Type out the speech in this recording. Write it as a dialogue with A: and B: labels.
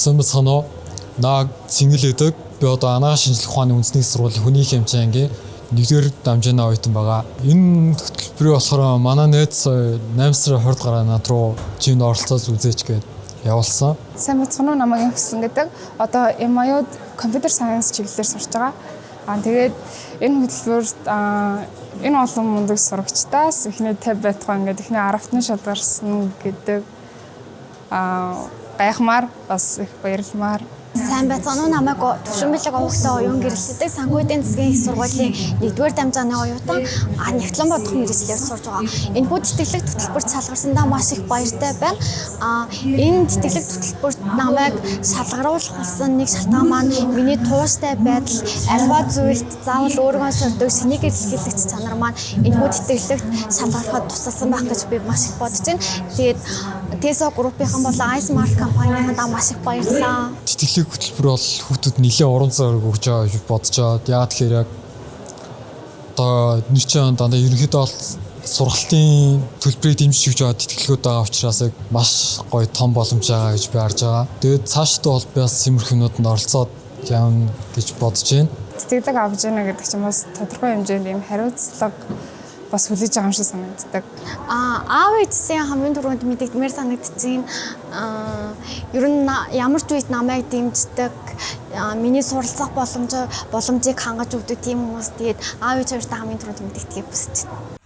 A: Сайн байцгаана уу? Наа Цэнгэл гэдэг. Би одоо Анагаах шинжлэх ухааны үндэсний сургуулийн хүний хэмжээ ангийн 1-р дамжааны оюутан байгаа. Энэ хөтөлбөрийг болохоор манай найз сая 8 сарын 20-нд гараа над руу gym-д оролцоод үзээч гээд явуулсан.
B: Сайн байцгаана уу, намайг Инхсэн гэдэг. Одоо MIU-д computer science чиглэлээр сурч байгаа. Тэгээд энэ хөтөлбөрт энэ олон мундаг сурагчдаас эхний 50 байтугай ингээд эхний 10-т нь шалгарсан гэдэг гайхмаар, бас их баярламаар.
C: Сайн байцгаана уу, намайг Төвшинбэлэг овогтой оюун гэрэлтдэг Санхүү эдийн засгийн их сургуулийн 1-р дамжааны оюутан нягтлан бодох мэргэжлээр сурж байгаа. Энэхүү тэтгэлэг хөтөлбөрт шалгарсандаа маш их баяртай байна. Энэ тэтгэлэг хөтөлбөрт намайг шалгаруулах болсон нэг шалтгаан маань миний тууштай байдал, аливаа зүйлд заавал өөрийгөө сорьдог шинийг илэрхийлэгч чанар маань энэхүү тэтгэлэгт шалгарахад тусалсан байх гэж би маш их бодож байна. Тэгээд TESO Group-ийн болон iSmart компанийнхандаа маш их баярлалаа.
A: Тэтгэлэг хөтөлбөр бол хүүхдүүд нэлээд урам зориг өгч байгаа гэж бодож байгаа. Яагаад тэгэхээр яг одоо нэр чинь дандаа ерөнхийдөө бол сургалтын төлбөрийг дэмжиж өгч байгаа тэтгэлгүүд байгаа учраас яг маш гоё том боломж байгаа гэж би харж байгаа. Тэгээд цаашдаа бол би бас иймэрхүү юмнууданд оролцоод явна гэж бодож байна.
B: Тэтгэлэг авч яана гэдэг чинь бас тодорхой хэмжээнд ийм хариуцлага бас хүлээж байгаа юм шиг санагддаг.
C: Аав ээжсийн хамгийн түрүүнд мэдэгдмээр санагдчихээн. Ер нь ямар ч үед намайг дэмждэг, миний суралцах боломжийг хангаж өгдөг тийм хүмүүс. Тэгээд аав ээж хоёртой хамгийн түрүүнд мэдэгдэхийг хүсэж байна.